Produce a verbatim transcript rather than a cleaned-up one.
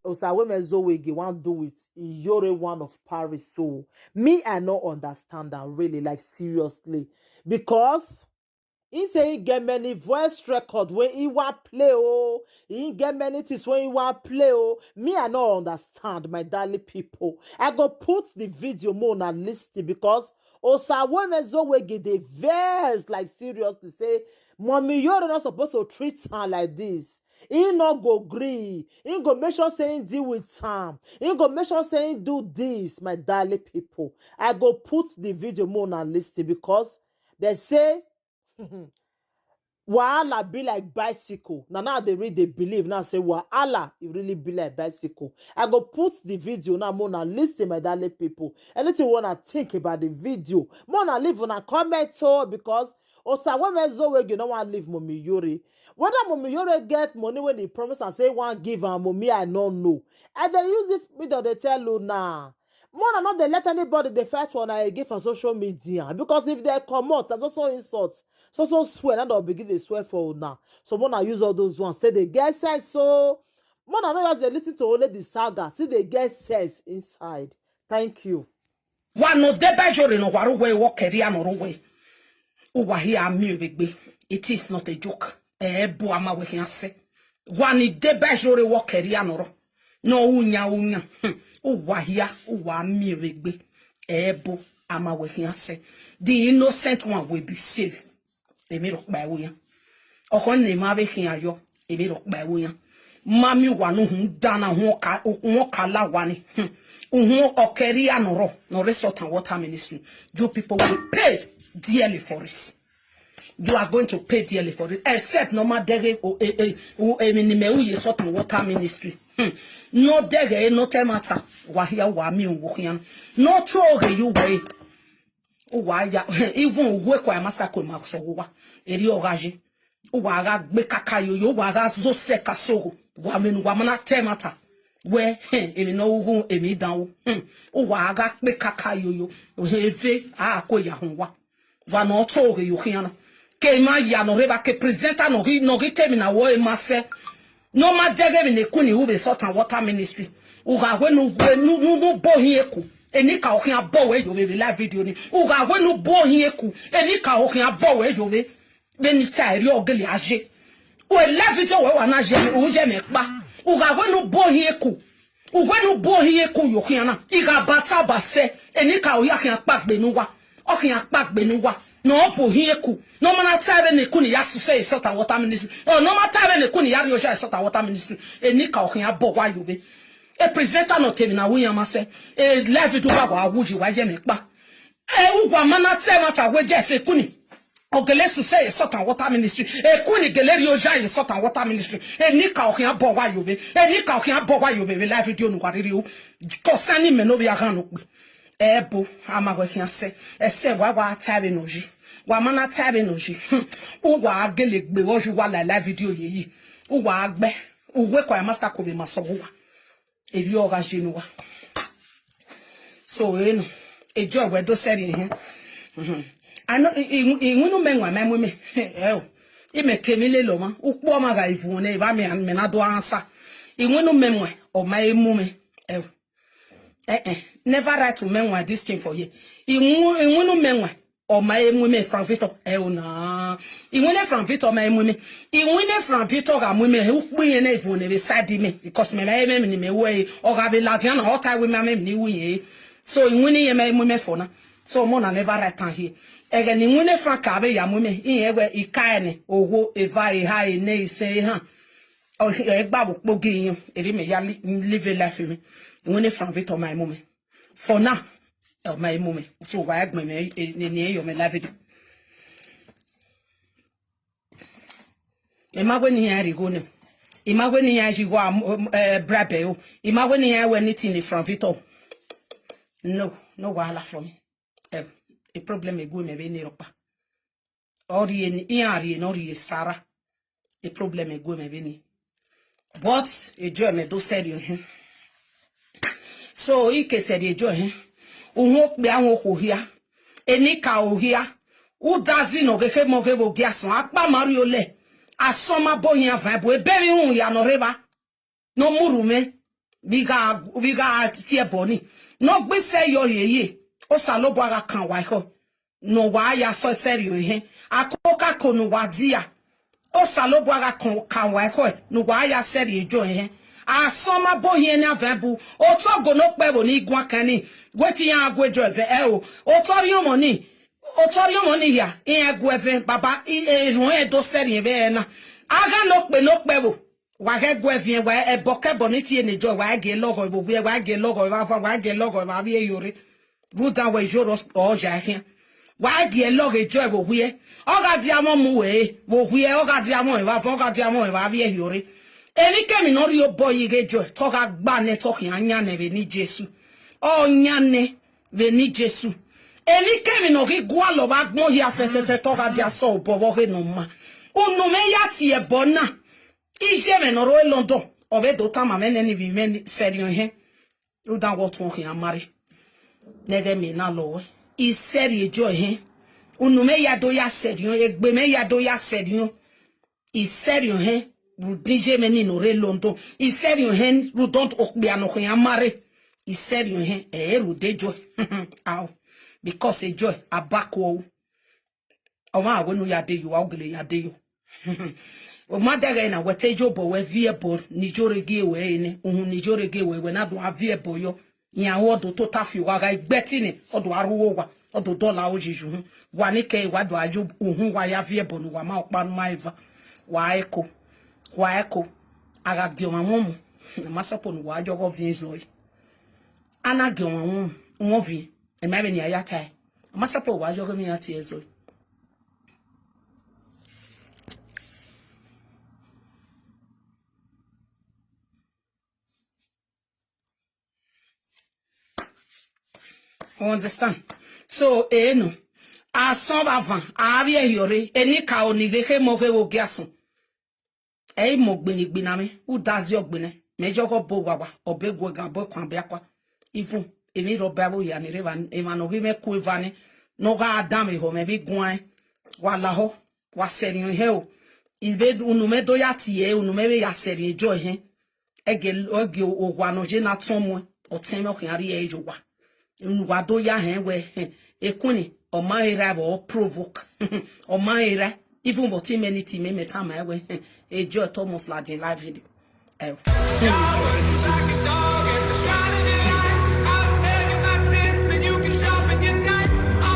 Osawemezowege want do with Iyore one of Paris. So me, I no understand am really, like, seriously. Because he say he get many voice record wey he wan play o. He get many things wey he wan play o. Me, I no understand, my darling people. I go put the video make una listen because Osawemezowege dey vex, like, seriously, say Mommy Iyore not supposed to treat her like this. He no go gree. He go make sure say he deal with am. He go make sure say he do this, my darling people. I go put the video make una listen because they say wahala be like bicycle. Na now they read, they believe now say wahala, e really be like bicycle. I go put the video now, make una listen, my darling people. Anything you wanna think about the video, make una leave una comment o, because Osawemezowege no wan leave Mommy Iyore. Whether Mommy Iyore get money when he promise and say he wan give am, Mommy, I no know. I dey use this medium dey tell una. Make una no dey let anybody dey fight for una again for social media, because if they comot, na so so insult, so so swear, na dem begin dey swear for una. So make una use all those ones take dey get sense. So make una no just dey listen to only the saga, still dey get sense inside. Thank you. Wa ne ọ deba Iyore ne ọ wa rre uwẹ, wẹ ọ kẹrriọ ne ọ rre uwẹ, uwa hia miẹn vbe egbe. It is not a joke. Ebo a ma wẹ khian sẹ. Wa ni deba Iyore wẹ ọ kẹrriọ ne ọ rrọọ, ne ọ ru yan ru yan. Hmm. Uwa hia, uwa miẹn vbe egbe. Ebo a ma wẹ khian sẹ. The innocent one will be saved. Emwi rhọkpa ẹvbo yan. Ọkhọ ne emwa vbe khian yọ, emwi rhọkpa ẹvbo yan. Ma miẹn uwa ne uhunmwu dan na, uhunmwu ọka, uhunmwu ọka la uwa ni. Hmm. Uhunmwu ọ kẹrriọ ne ọ rrọọ, ne ọ rre Salt and Water Ministry. You people will pay dearly for it. You are going to pay dearly for it. Except ne ọ ma dẹghe o, e, e, o, emwi ne imẹ ru ye Salt and Water Ministry. Hmm. Ne ọ dẹghe, no tẹ ma ta. Wa hia, wa miẹn uwu khian. Ne ọ to ghe ye uwẹ. Uwa ya, even uwu eko a ma sa ko ma sẹ uwa. Erriọ ọ gha ye. Uwa gha gbe kaka yoyo, uwa gha zo sẹ ka sogho. Wa vbe ne uwa ma na ta ẹmwata. Wẹ, hẹn, emwi ne ọ ru ughu, emwi dan ru. Hmm. Uwa gha gbe kaka yoyo. Eve, a ko ya họn uwa. Wa ne ọ to ghe ye khian na. Ke ima ya ne ọ rre evba, ke presenter ne ọ ghi, ne ọ ghi te emwi na wẹ ọ ma sẹ. Ne ọ ma dẹghe emwi ne Queen ru vbe Salt and Water Ministry. U gha wẹ ne u, ne u, ne u, ne u bọ ohiẹn eku. Enikaro khian bọ wẹ yo vbe vbe live video ni. U gha wẹ ne u bọ ohiẹn eku. Enikaro khian bọ wẹ yo vbe. Vbene I ta erriọ ọ gele a ye. U live video wẹ wa na ye, u ye mwẹ kpa. U gha wẹ ne u bọ ohiẹn eku. U wẹ ne u bọ ohiẹn eku yo khian na. I gha ba ta ba sẹ. Enikaro ya khian kpagbe ne uwa. Ọ khian kpagbe ne uwa, ne ọ bọ ohiẹn eku, ne ọ ma na ta vbene Queen ya suse ye Salt and Water Ministry, ọ ne ọ ma ta vbene Queen ya rhie oya ye Salt and Water Ministry, enikaro khian bọ wa yo vbe. E presenter ne ọ te emwi na ru iran ma sẹ, e live video uwa wa wu yi, wa ye mwẹ kpa. E uwa ma na ta ẹmwata wẹ Jesse Queen, ọ gele suse ye Salt and Water Ministry, e Queen gele rhie oya ye Salt and Water Ministry, enikaro khian bọ wa yo vbe, enikaro khian bọ wa yo vbe vbe live video ne uwa rhirhi ru, concerning mẹ ne ovbi aghan ne okpia. Ẹbo, a ma wẹ khian sẹ, ẹsẹ wa wa ta vbene ọ yi. Wa ma na ta vbene ọ yi. Hmm. Uwa gele gbe vbe ọ yi, uwa la live video ye yi. Uwa gbẹ, uwu eko a ma sa ko vbe ma sẹ uwa. Erriọ ọ gha ye ne uwa. So, eno, e Joy wẹ do sẹrriọ ehẹn. Mhm. I know, i, i, iwinna mẹ wan ma mu mẹ. Ẹ o. Imẹ ke emwi lele ọmwa. Ukpo ọmwa gha vuọn nẹ, evba mẹ, mẹ na do answer. Iwinna mẹ wan, ọ ma mu mẹ. Ẹ o. Eh, eh. Never write to men wan this thing for here. Iwin-, iwinna mẹ wan, ọ ma mu mẹ Frank Victor. Ẹ o na. Iwinna Frank Victor ma mu mẹ. Iwinna Frank Victor gha mu mẹ, ukpo iran na vuọn nẹ vbe side mẹ. Because mẹ ma emwi ne mẹ wẹ, ọ gha vbe ladian na, ọ ta wẹ ma mẹ emwi ne I ru yẹn. So, iwinna iran ma mu mẹ for now. So, mẹ na never write am here. Ẹghẹ ne iwinna Frank a vbe ya mu mẹ, iran wẹ I ka ẹnẹ, ogho, eva, eha, ene, isẹn, ehan. Ọ, ẹ gba vbe ukpo gi iran, erriọ mẹ ya li-, live life mẹ. Iwinna Frank Victor ma mu mẹ. For now, ọ ma mu mẹ. So, wa gbẹn mẹ, e, ne, ne, yọ mẹ live video. I ma wẹ ne iran rhie igho nẹ. I ma wẹ ne iran rhie igho, am, bribe o. I ma wẹ ne iran wẹ anything ni Frank Victor. No, no wahala for me. Em, a problem gue mẹ vbene rhọkpa. Ọ rhie ni, iran rhie ne ọ rhie Sarah. A problem gue mẹ vbene. But e Joy mẹ do sẹrriọ ehẹn. So, I ke sẹrriọ e Joy ehẹn. Uhunmwu okpia, uhunmwu okhuo hia. Enikaro hia. Udazi ne ọ ghe khẹ mọ ghe vbe ogie asọn. Akpa ma rhie olẹ. Asọn ma bọ ohian van ẹbu. Ebe emwi uhunmwu hia ne ọ rre evba. Ne ọ murhu mwẹ. vbe I gha, vbe I gha tie ẹbọ ni. Ne ọ gbe isẹ yọ rhie ye, Osanobua gha kan uwa ekhọe, ne uwa ya sẹ sẹrriọ ehẹn. Akokako ne uwa dia, Osanobua gha kan, kan uwa ekhọe, ne uwa ya sẹrriọ Joy ehẹn. Asọn ma bo hiẹn ne avẹn bu, otọ ogo ne okpẹvbo ni guan kan ni, wẹ te iran gu Joy vẹ ẹro, otọ rhiọnmwọ ni, otọ rhiọnmwọ ni hia, iran gu ẹvẹn, baba, i, erhuẹn do sẹrriọ vbe ẹre na. A gha ne okpe ne okpẹvbo, wa ghẹ gu ẹviẹn, wa ẹbọkẹbọ ni tie ne Joy, wa gie lọghọ vbe owiẹ, wa gie lọghọ vbe avan, wa gie lọghọ vbe avbiẹ hiọrre. Rhunmwuda wẹ iyoro ọ ya khian. Wa gie lọghọ Joy vbe owiẹ. Ọ gha dia mwẹ mu wẹ vbe owiẹ, ọ gha dia mwẹ vbe avan, ọ gha dia mwẹ vbe avbiẹ hiọrre. Emwikemwi ne ọ rhie obọ yi ghe Joy, te ọ gha gba nẹ, te ọ khian yan nẹ vbe eni Jesu. Ọ yan nẹ vbe eni Jesu. Emwikemwi ne ọ ghi gualọ vbe agbọn hia fẹfẹfẹ, te ọ gha dia sẹ obọ vbe ọghe ne ọ ma. Unu mwẹ ya tie ẹbọ na. Iye mwẹ ne ọ rre London, ọ vbe do tama mwẹ nẹ ne ivbi mwẹ ni sẹrriọ ehẹn. Rhunmwuda wẹ ọtuẹn khian ma rre. Ne ẹghẹ mẹ na lọ ruẹ. I sẹrriọ Joy ehẹn. Unu mwẹ ya do ya sẹrriọ, egbe mwẹ ya do ya sẹrriọ. I sẹrriọ ehẹn rhunmwuda iye mwẹ ni ne ọ rre London. I sẹrriọ ehẹn rhunmwuda okpia ne ọ khian ma rre. I sẹrriọ ehẹn, ẹ i rhunmwuda Joy. Ao. Because Joy, a back uẹ ru. Ọmwa wẹ ne u ya de yo, a u gele ya de yo. Ọ ma dẹghẹ na, wẹ te ye obọ, wẹ viẹ ẹbọ ne Joy rre gie wẹ re nẹ, uhunmwu ne Joy rre gie wẹ, wẹ na do a viẹ ẹbọ yọ. Iran ru ọ do tota fi owa gha igbẹti nẹ, ọ do a rhu owa, ọ do dọla aro yi uhunmwu. Wa ni kẹe, wa do a ye uhunmwu, wa ya viẹ ẹbọ ne uwa ma ọkpa ne u ma eva. Wa ẹko, wa ẹko. A gha gie ọmwa wọn mu, a ma sọpọ ne uwa yọghọ viẹ zọ ẹre. A na gie ọmwa wọn mu, wọn viẹ, ẹ ma vbe ne a ya tae. A ma sọpọ uwa yọghọ emwi iran tie zọ ẹre. You understand? So, eh, no. Asọn vbe avan, a vbiẹ hiọrre, enikaro ni ghe khẹ mọ ghe vbe ogie asọn. Ẹ i mọ gbinni gbinna mwẹ, u da ziọ gbinna, mẹ yọghọ bọ owawa, ọ bọ eguẹga, ọ bọ ekuan, ọ bọ akua. Even emwi rhọba vbe oya ni rre evba, emwa ne ọ ghi mwẹ ku eva nẹ, ne ọ gha danmwehọ mwẹ vbe guan ẹn, wa lahọ, wa sẹrriọ ehẹn o. Ivbe unu mwẹ do ya tie ẹre, unu mwẹ vbe ya sẹrriọ Joy ehẹn. Ẹgie, ẹgie owa ne ọ ye na tọn muẹn, ọ tẹn mwẹ, ọ khian rhie ẹre ye owa. Unu wa do ya hẹn wẹ, hẹn, equeen, ọ ma he ra vbe ọ provoke. Ọ ma he ra, even but imẹ ni ti mẹ, mẹ tama ẹn wẹ, hẹn, Joy Thomas ladian live video. Ẹo.